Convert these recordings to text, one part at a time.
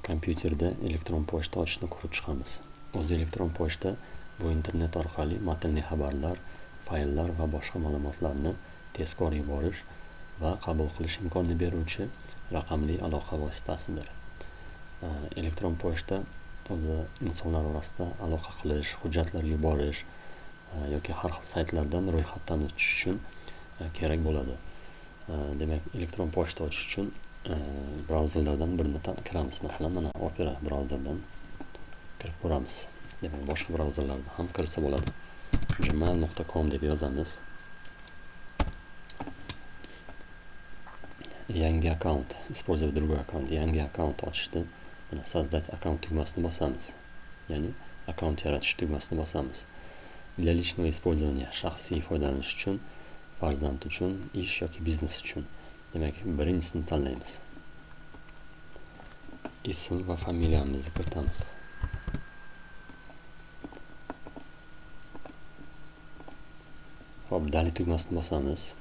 Kompyuterda elektron pochta ochishni ko'rib chiqamiz. O'zi elektron pochta bu internet orqali matnli xabarlar, fayllar va boshqa ma'lumotlarni tezkor yuborish va qabul qilish imkonini beruvchi raqamli aloqa vositasidir. Elektron pochta o'zi insonlar orasida aloqa qilish, hujjatlar yuborish yoki har xil saytlardan ro'yxatdan o'tish uchun kerak bo'ladi. Demak, elektron pochta ochish uchun brauzerlardan birini kiramiz. Masalan, mana Opera brauzeridan kirib ko'ramiz. Demak, boshqa brauzerlardan ham kirsa bo'ladi. gmail.com deb yozamiz. Yangi akkaunt, использовать другой аккаунт, yangi akkaunt ochishni mana создать аккаунт tugmasini bosamiz. Ya'ni akkaunt yaratish tugmasini bosamiz. Для личного использования, shaxsiy foydalanish uchun, farzand uchun, ish yoki biznes uchun. Demak, birinchisini tanlaymiz. Ism va familiyamizni kiritamiz. Xo'p, dali tugmasini bosamiz.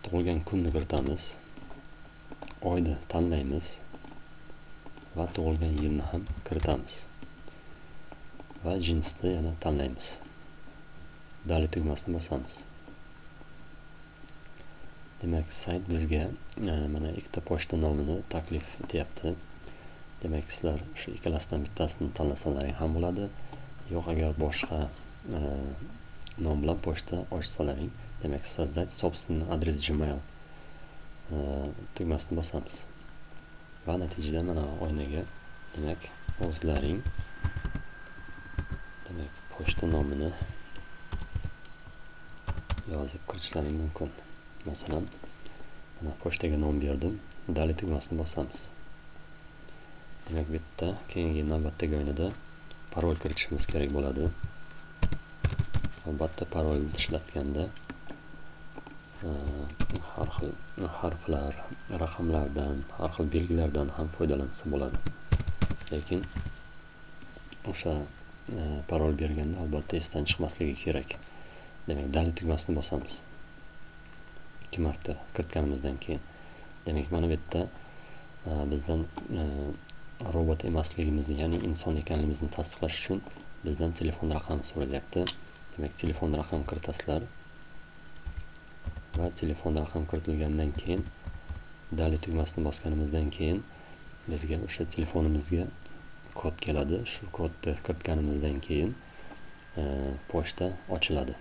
Tug'ilgan kunni kiritamiz. Oyni tanlaymiz va tug'ilgan yilni ham kiritamiz. Va jinsni yana tanlaymiz. Dali tugmasini bosamiz. Demak, sayt bizga mana ikkita pochta nomini taklif etyapti. Demak, sizlar shu ikkalasidan bittasini tanlasalaring ham bo'ladi. Yo'q, agar boshqa nom bilan pochta ochsalaring, demak, создать собственный адрес Gmail tugmasini bosamiz. Va natijada mana oynaga, demak, o'zlaring demak pochta nomini yozib kirishlaring mumkin. Masalan, mana pochtaga nom berdim. Dali tugmasini bosamiz. Demak, bitta keyingi navbatdagi oynada parol kiritishimiz kerak bo'ladi. Albatta, parol ishlatganda har xil harflar, raqamlardan, har xil belgilardan ham foydalansa bo'ladi. Lekin o'sha parol berganda albatta esdan chiqmasligi kerak. Demak, dali tugmasini bosamiz. 2 marta kiritganimizdan keyin, demak, mana bu yerda bizdan robot emasligimizni, ya'ni inson ekanligimizni tasdiqlash uchun bizdan telefon raqami so'ralyapti. Demak, telefon raqam kiritasizlar va telefon raqam kiritilgandan keyin dali tugmasini bosganimizdan keyin bizga o'sha telefonimizga kod keladi. Shu kodni kiritganimizdan keyin pochta ochiladi.